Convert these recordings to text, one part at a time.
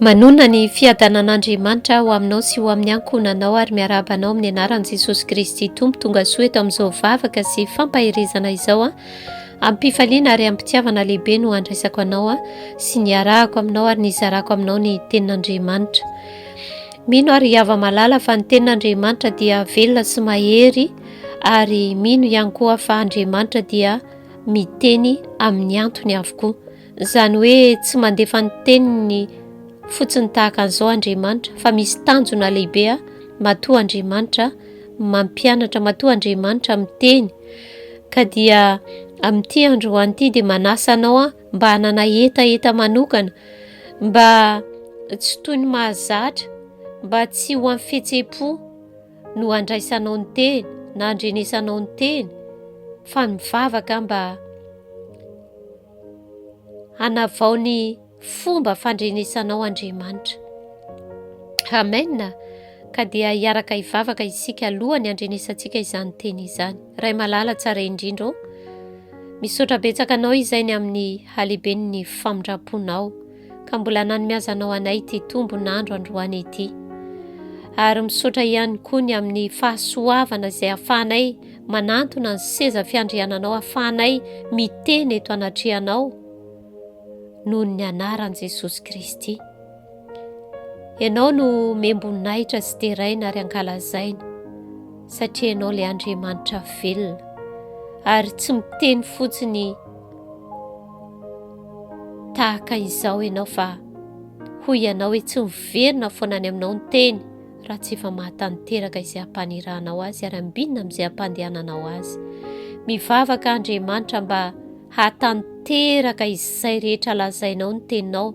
Manonona ny fiadanan'Andriamanitra ho aminao sy ho amin'ny ankohonanao ary miarahaba anao amin'ny anaran'i Jesosy Kristy Tompo tonga soa eto amin'izao vavaka sy fampaherezana izao. Am-pifaliana ary am-pitiavana lehibe no andraisako anao sy niarahako aminao ary nizarako aminao ny tenin'Andriamanitra. Mino ary hava-malala fa ny tenin'Andriamanitra dia velona sy mahery ary mino ihany koa fa Andriamanitra dia miteny amin'ny antony avokoa. Izany hoe tsy mandefa ny teniny fotsiny tahaka an'izao Andriamanitra fa misy tanjona lehibe matoa Andriamanitra mampianatra, matoa Andriamanitra miteny. Ka dia amin'ity androany ity dia manasa anao aho mba hanana hetaheta manokana, mba tsy toy ny mahazatra, mba tsy ho amin'ny fihetseham-po no handraisanao ny teny na handrenesanao ny teny fa mivavaka mba Hanavao ny fomba fandrenesanao Andriamanitra. Amen. Ka dia hiaraka hivavaka isika alohan'ny handrenesantsika izany teny izany. Ray malala tsara indrindra ô, misaotra betsaka anao izay ny amin'ny halehiben'ny famindram-ponao ka mbola nanomezanao anay ity tombon'andro androany ity. Ary misaotra ihany koa ny amin'ny fahasoavana izay ahafahanay Manantona ny seza fiandriananao afahanay miteny eto anatrehanao noho ny anaran'i Jesosy Kristy. Ianao no omem-boninahitra sy deraina ary ankalazaina satria ianao ilay Andriamanitra velona ary tsy miteny fotsiny tahaka izao ianao fa hoy ianao hoe tsy miverina foana any aminao ny teny raha tsy efa mahatanteraka izay ampanirahanao azy ary ambinina amin'izay ampandehananao azy. Mivavaka Andriamanitra mba hahatanteraka izay rehetra lazainao ny teninao,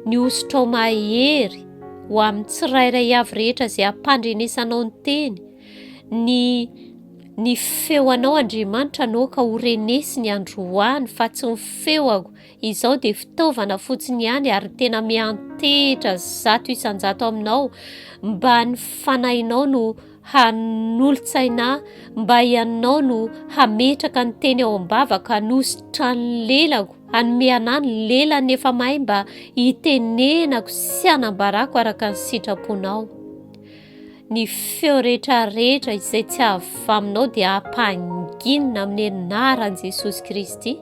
ny hosotrao mahery ho amin'ny tsirairay avy rehetra izay ampandrenesanao ny teny, ny ny feo anao Andriamanitra no ka ho renesiny androany fa tsy ny feoako Izao dia fitaovana fotsiny ihany ary tena miantehitra 100% aminao mba ny fanahinao no hanolotsaina ahy, mba ianao no hametraka ny teny ao am-bavako, hanositra ny lelako, hanome anah ny lelan'ny efa mahay mba hitenenako sy hanambarako araka ny sitraponao. Ny feo rehetra rehetra izay tsy avy aminao dia ampanginina amin'ny anaran'i Jesosy Kristy.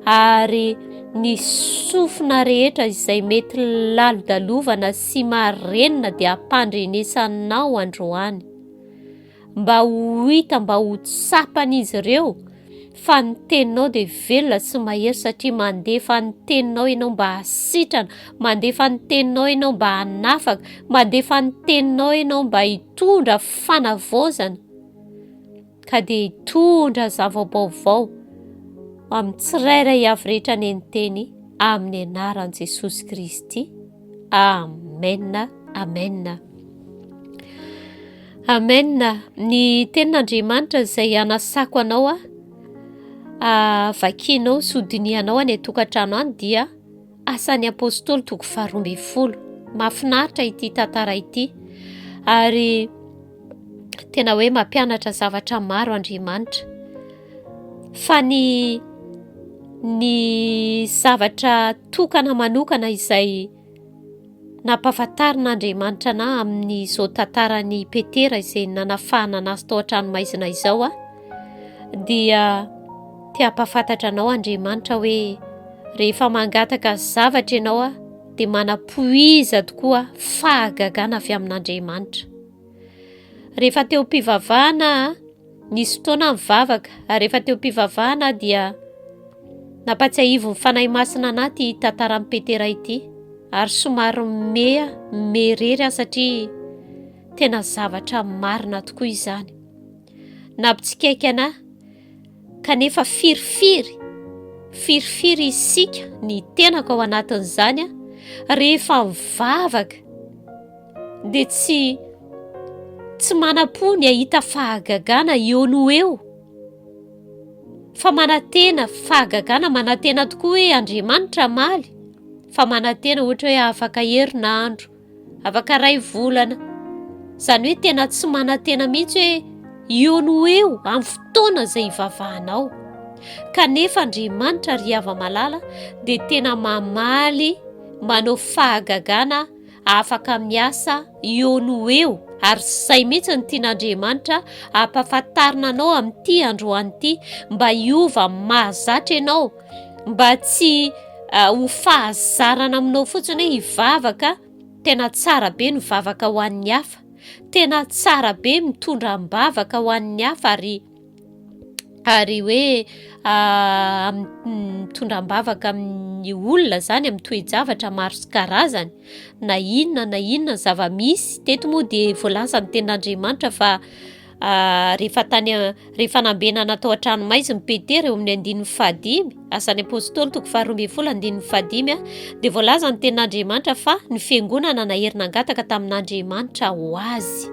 Ary ny sofina rehetra izay mety lalodalovana sy marenina dia ampandrenesanao androany, mba ho hita, mba ho tsapan'izy ireo fa ny teninao dia velona sy mahery satria mandefa ny teninao ianao mba hasitrana, mandefa ny teninao ianao mba hanafaka, mandefa ny teninao ianao mba hitondra fanavaozana. Ka dia hitondra zava-baovao amin'ny tsirairay avy rehetra anie ny teny amin'ny anaran'i Jesosy Kristy. Amen. Amen. Amen. Ny tenin'Andriamanitra izay anasako anao a vakianao sy hodinihanao any an-tokantrano any dia Asan'ny Apostoly toko faha-12. Mahafinaritra ity tantara ity ary tena hoe mampianatra zavatra maro Andriamanitra. Fa ny ny zavatra tokana manokana izay nampahafantarin'Andriamanitra anah amin'izao tantaran'i Petera izay nanafahana anazy tao an-tranomaizina izao aho dia te hampahafantatra anao Andriamanitra hoe rehefa mangataka zavatra ianao aho dia manapoiza tokoa fahagagana avy amin'Andriamanitra. Rehefa teo am-pivavahana aho, nisy fotoana aho nivavaka ary rehefa teo am-pivavahana aho dia nampatsiahivin'ny Fanahy Masina anah ity tantaran'i Petera ity ary somary me aho, me irery aho satria tena zavatra marina tokoa izany. Nampitsikaiky anah kanefa firifiry, firifiry isika, ny tenako ao anatin'izany rehefa mivavaka dia tsy tsy manam-po ny hahita fahagagana eo no eo fa manantena fahagagana, manantena tokoa hoe Andriamanitra hamaly fa manantena ohatra hoe afaka herinandro, afaka ray volana, izany hoe tena tsy manantena mihitsy hoe eo no eo amin'ny fotoana izay hivavahanao. Kanefa Andriamanitra ry hava-malala dia tena mamaly. manao fahagagana, afaka miasa eo no eo, ary izay mihitsy no tian'Andriamanitra hampahafantarina anao amin'ity androany ity, mba hiova amin'ny mahazatra ianao, mba tsy ho fahazarana aminao fotsiny hoe hivavaka, tena tsara be ny vavaka ho an'ny hafa, tena tsara be mitondra am-bavaka ho an'ny hafa ary ary hoe mitondra am-bavaka amin'ny olona zany amin'ny toe-javatra maro sy karazany na inona na inona zava-misy, teto moa dia voalaza ny tenin'Andriamanitra fa rehefa tany rehefa nambenana tao an-tranomaizina i Petera eo amin'ny andininy fahadimy, Asan'ny Apostoly toko faharoa ambin'ny folo andininy fahadimy dia voalaza ny tenin'Andriamanitra fa ny fiangonana nahery nangataka tamin'Andriamanitra ho azy.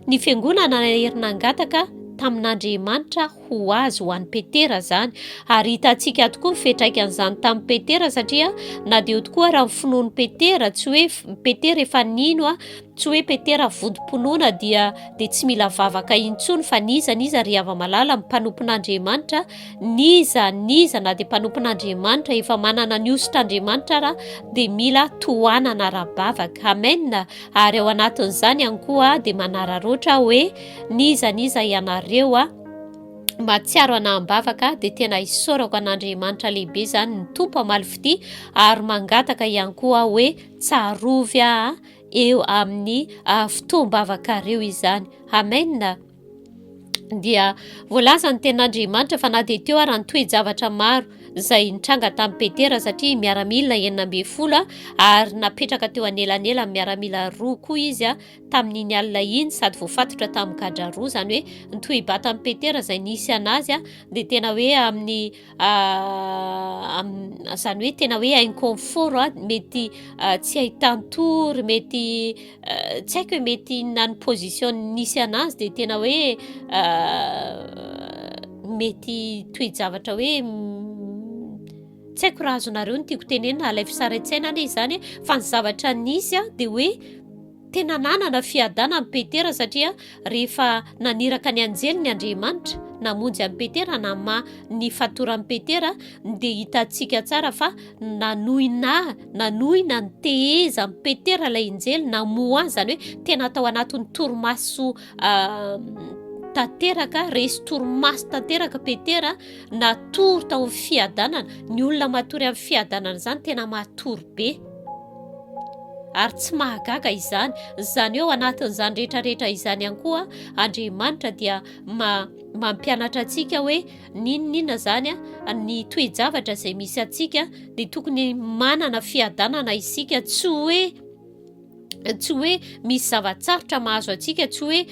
Ny fiangonana nahery nangataka tamin'Andriamanitra ho azy, ho an'i Petera izany. Ary hitantsika tokoa ny fiantraikan'izany tamin'i Petera satria na dia eo tokoa ara ny finoan'i Petera, tsy hoe Petera efa nino, tsy hoe Petera vontom-pinoana dia dia tsy mila vavaka intsony fa n'iza n'iza ry hava-malala mpanompon'Andriamanitra, n'iza n'iza na dia mpanompon'Andriamanitra efa manana ny hosotr'Andriamanitra ara dia mila tohanana ara-bavaka. Amen. Ary ao anatin'izany ihany koa dia manararaotra aho hoe n'iza n'iza ianareo a mahatsiaro anaham-bavaka dia tena isaorako an'Andriamanitra lehibe izany ny Tompo hamaly fitia ary mangataka ihany koa aho hoe tsarovy aho eo amin'ny fotoam-bavakareo izany. Amen. Dia voalaza ny tenin'Andriamanitra fa na dia teo ara ny toe-javatra maro izay nitranga tamin'i Petera satria miaramila 16 ary napetraka teo anelanelan'ny miaramila roa koa izy tamin'iny alina iny sady voafatotra tamin'ny gadra roa, izany hoe ny toe-batan'i Petera izay nisy an'azy dia tena hoe amin'ny izany hoe tena hoe inconfort, mety tsy ahitan-tory, mety tsy haiko hoe mety inona ny position nisy anazy dia tena hoe mety toe-javatra hoe tsy haiko raha azonareo ny tiako tenenina, alaivo sary an-tsaina anie izany fa ny zavatra nisy dia hoe Tena nanana fiadanana Petera satria rehefa naniraka ny anjeliny Andriamanitra namonjy an'i Petera namaha ny fatoran'i Petera dia hitantsika tsara fa nanohina nanohina ny tehezan'i Petera ilay anjely namoha azy izany hoe tena tao anatin'ny torimaso tanteraka resy torimaso tanteraka Petera natory tao amin'ny fiadanana ny olona matory amin'ny fiadanana izany tena matory be Ary tsy mahagaga izany. Izany hoe ao anatin'izany rehetra rehetra izany ihany koa, Andriamanitra dia ma mampianatra antsika hoe n'inon'inona izany ny toe-javatra izay misy antsika dia tokony manana fiadanana isika, tsy hoe tsy hoe misy zava-tsarotra mahazo antsika, tsy hoe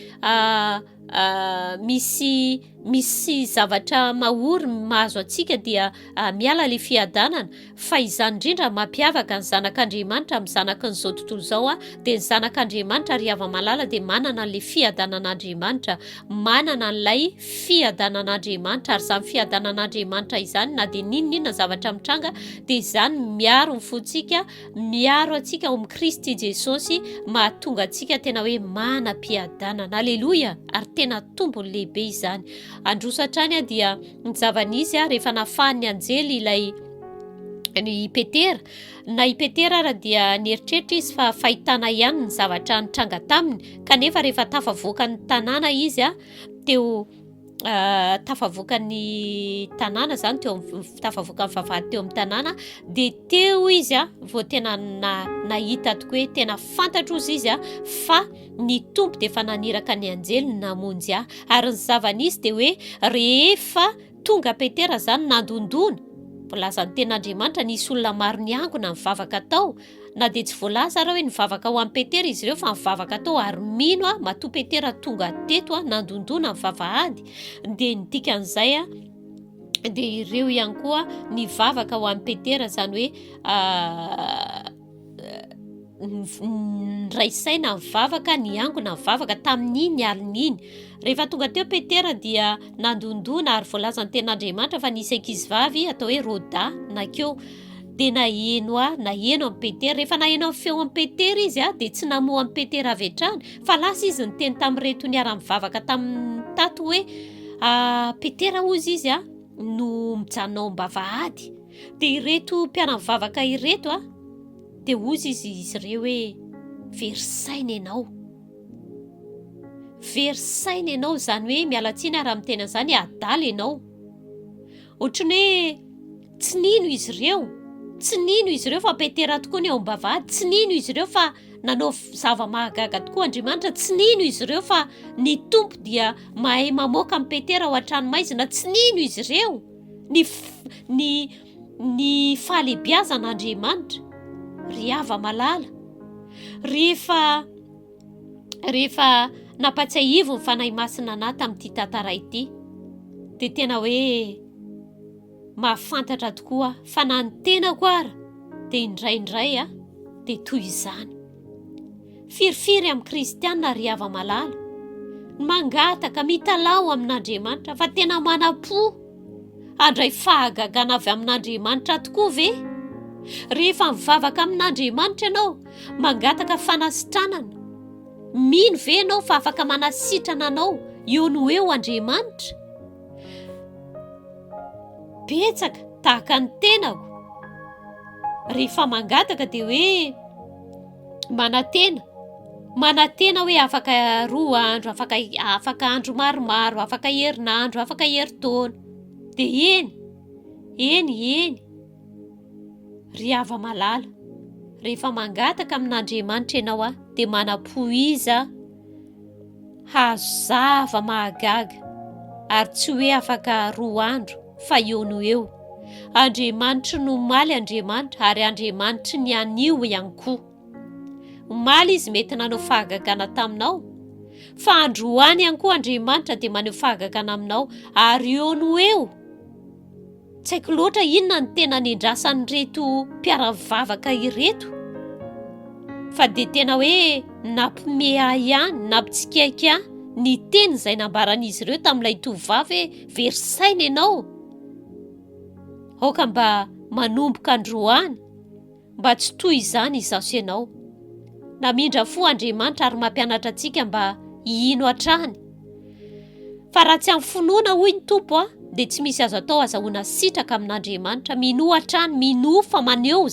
misy misy zavatra mahory mahazo antsika dia miala ilay fiadanana fa izany indrindra mampiavaka ny zanak'Andriamanitra amin'ny zanakin'izao tontolo izao dia ny zanak'Andriamanitra ry hava-malala dia manana an'ilay fiadanan'Andriamanitra manana an'ilay fiadanan'Andriamanitra ary izany fiadanan'Andriamanitra izany na dia n'inon'inona zavatra mitranga dia izany miaro ny fontsika Miaro antsika ao amin'i Kristy Jesosy mahatonga antsika tena hoe manam-piadanana. Aleloia! Ary tena tombony lehibe izany. Androso hatrany aho dia ny zava-nisy aho rehefa nafahan'ny anjely ilay i Petera. Na i Petera ara dia nieritreritra izy fa fahitana ihany ny zavatra nitranga taminy, kanefa rehefa tafavoaka ny tanàna izy teo tafavoaka ny tanàna zany teo amin'ny tafavoaka ny vavahady teo amin'ny tanàna dia teo izy a vao tena na nahita tokoa hoe tena fantatro ozy izy a fa ny tompo dia efa naniraka ny anjely namonjy ahy ary ny zava-nisy dia hoe rehefa tonga Petera zany nandondona voalazan'ny tenin'Andriamanitra nisy olona maro niangona nivavaka tao Na dia tsy voalaza ara hoe nivavaka ho an'i Petera izy ireo fa nivavaka tao ary mino aho matoa Petera tonga teto nandondona ny vavahady dia ny dikan'izay dia ireo ihany koa nivavaka ho an'i Petera izany hoe niray saina nivavaka niangona nivavaka tamin'iny alina iny. Rehefa tonga teo Petera dia nandondona ary voalazan'ny tenin'Andriamanitra fa nisy ankizivavy atao hoe Roda nankeo. Dia naheno ahy, naheno an'i Petera. Rehefa naheno ny feo an'i Petera izy dia tsy namoha an'i Petera avy hatrany fa lasa izy niteny tamin'ireto niara-nivavaka taminy tato hoe Petera hozy izy no mijanona ao am-bavahady. Dia ireto mpiara-mivavaka ireto. Dia hozy izy izy ireo hoe, Very saina ianao. Very saina ianao, izany hoe miala tsiny aho raha miteny an'izany, adala ianao. Ohatran'ny hoe tsy nino izy ireo, tsy nino izy ireo fa Petera tokoa ny ao am-bavahady, tsy nino izy ireo fa nanao zava-mahagaga tokoa Andriamanitra, tsy nino izy ireo fa ny Tompo dia mahay mamoaka an'i Petera ao an-tranomaizina, tsy nino izy ireo ny ny ny fahalehibiazan'Andriamanitra. Ry hava-malala, rehefa rehefa nampatsiahivo ny Fanahy Masina anà tamin'ity tantara ity, dia tena hoe mahafantatra tokoa aho fa na ny tenako ara dia indraindray a dia toy izany. Firifiry amin'ny kristiana ry hava-malala ny mangataka mitalaho amin'Andriamanitra fa tena manam-po handray fahagagana avy amin'Andriamanitra tokoa ve? Rehefa mivavaka amin'Andriamanitra ianao, mangataka fanasitranana, mino ve ianao fa afaka manasitrana anao eo no eo Andriamanitra? Betsaka tahaka ny tenako, rehefa mangataka dia hoe manantena, manantena hoe afaka roa andro, afaka afaka andro maromaro, afaka herinandro, afaka herintaona, dia eny, eny, eny. Ry hava-malala, rehefa mangataka amin'Andriamanitra ianao a, dia manam-poiza hahazo zava-mahagaga ary tsy hoe afaka roa andro fa eo no eo. Andriamanitry ny omaly Andriamanitra ary Andriamanitry ny anio ihany koa. Omaly Izy mety nanao fahagagana taminao, fa androany ihany koa Andriamanitra dia maneho fahagagana aminao ary eo no eo. Tsy haiko loatra inona ny tena nendrasan'ireto mpiara-mivavaka ireto fa dia tena hoe nampime ahy ihany, nampitsikaiky ahy ny teny izay nambaran'izy ireo tamin'ilay tovovavy hoe very saina ianao. Aoka mba manomboka androany Mba tsy toy izany izaho sy ianao. Namindra fo Andriamanitra ary mampianatra antsika mba hino hatrany. Fa raha tsy amin'ny finoana hoy ny Tompo a, dia tsy misy azo atao azahoana sitraka amin'Andriamanitra. Minoa hatrany, minoa fa maneho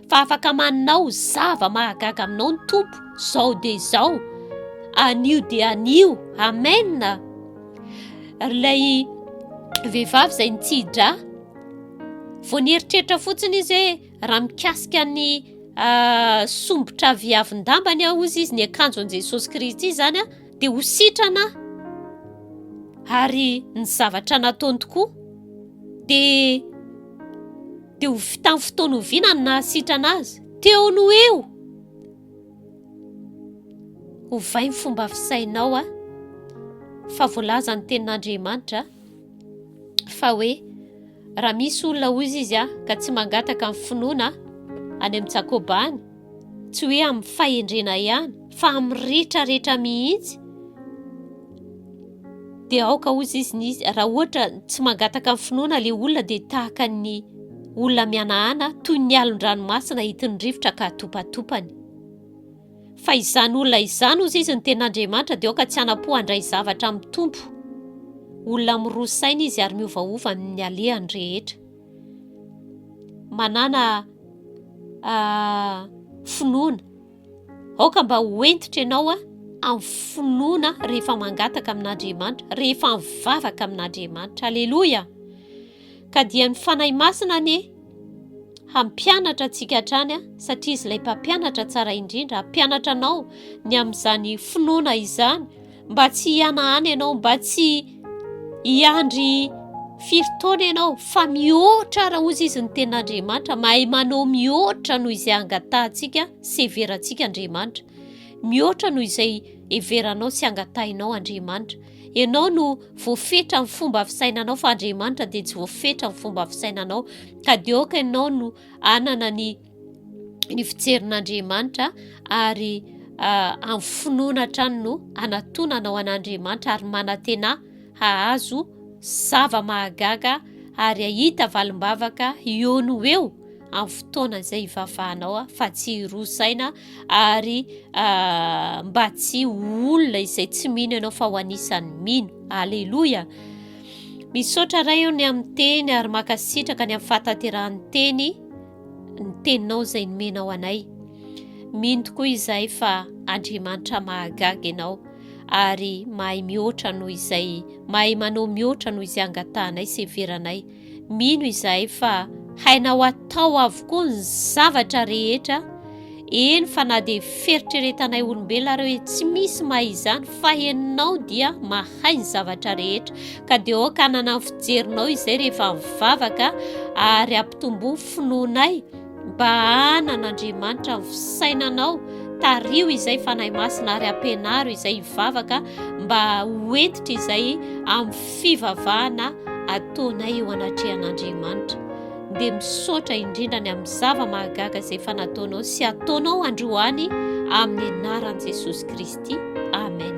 fa afaka manao zava-mahagaga aminao ny Tompo, zao dia izao, anio dia anio. Amen. Ilay vehivavy izay nitsi-drà, vao nieritreritra fotsiny izy hoe Raha mikasika ny sombitra aviavin-dambany aho hozy izy, ny akanjon'i Jesosy Kristy izany a, dia ho sitrana aho. Ary ny zavatra nataony tokoa dia dia ho tamin'ny fotoana oviana no nahasitrana azy? Teo no eo. Ovay ny fomba fisainao a, fa voalaza ny tenin'Andriamanitra fa hoe Raha misy olona hozy izy ka tsy mangataka amin'ny finoana any amin'i Jakoba any, tsy hoe amin'ny fahendrena ihany fa amin'ny retraretra mihitsy, dia aoka hozy izy ny raha ohatra tsy mangataka amin'ny finoana ilay olona dia tahaka ny olona mihanahana toy ny alon-dranomasina entin'ny rivotra ka atopatopany. Fa izany olona izany, hozy izy, ny tenin'Andriamanitra dia aoka tsy hanam-po handray zavatra amin'ny Tompo. Olona miroa saina izy ary miovaova amin'ny alehany rehetra. Manàna finoana. Aoka mba ho hentitra ianao amin'ny finoana rehefa mangataka amin'Andriamanitra, rehefa mivavaka amin'Andriamanitra. Aleloia! Ka dia ny Fanahy Masina anie hampianatra antsika hatrany satria Izy ilay mpampianatra tsara indrindra, hampianatra anao ny amin'izany finoana izany mba tsy hihanahana ianao, mba tsy hiandry firy taona ianao fa mihoatra raha hozy izy ny tenin'Andriamanitra, mahay manao mihoatra noho izay angatahantsika sy heverantsika Andriamanitra, mihoatra noho izay heveranao sy angatahinao Andriamanitra. Ianao no voafetra ny fomba fisainanao fa Andriamanitra dia tsy voafetra ny fomba fisainanao ka dia aoka ianao no hanana ny ny fijerin'Andriamanitra ary uh, amin'ny finoana hatrany no anatonanao an'Andriamanitra ary manantena hahazo zava-mahagaga ary hahita valim-bavaka eo no eo amin'ny fotoana izay hivavahanao fa tsy hiroa saina ary mba tsy ho olona izay tsy mino ianao fa ho anisan'ny mino. Aleloia! Misaotra Ray o ny amin'ny teny ary mankasitraka ny amin'ny fahatanterahan'ny teny ny teninao izay nomenao anay. Mino tokoa izahay fa Andriamanitra mahagaga Ianao ary mahay mihoatra noho izay mahay manao mihoatra noho izay angatahanay sy heveranay. Mino izahay fa hainao atao avokoa ny zavatra rehetra, eny fa na dia fieritreretanay olombelona ary hoe tsy misy mahay izany fa ianao dia mahay ny zavatra rehetra ka dia aoka hanana ny fijerinao izay rehefa mivavaka ary ampitomboa ny finoanay mba hanana Andriamanitra ny fisainanao, tariho izay Fanahy Masina ary ampianaro izay hivavaka mba ho hentitra izay amin'ny fivavahana ataonay eo anatrehan'Andriamanitra. Dia misaotra indrindra ny amin'ny zava-mahagaga izay efa nataonao sy ataonao androany amin'ny anaran'i Jesosy Kristy. Amen.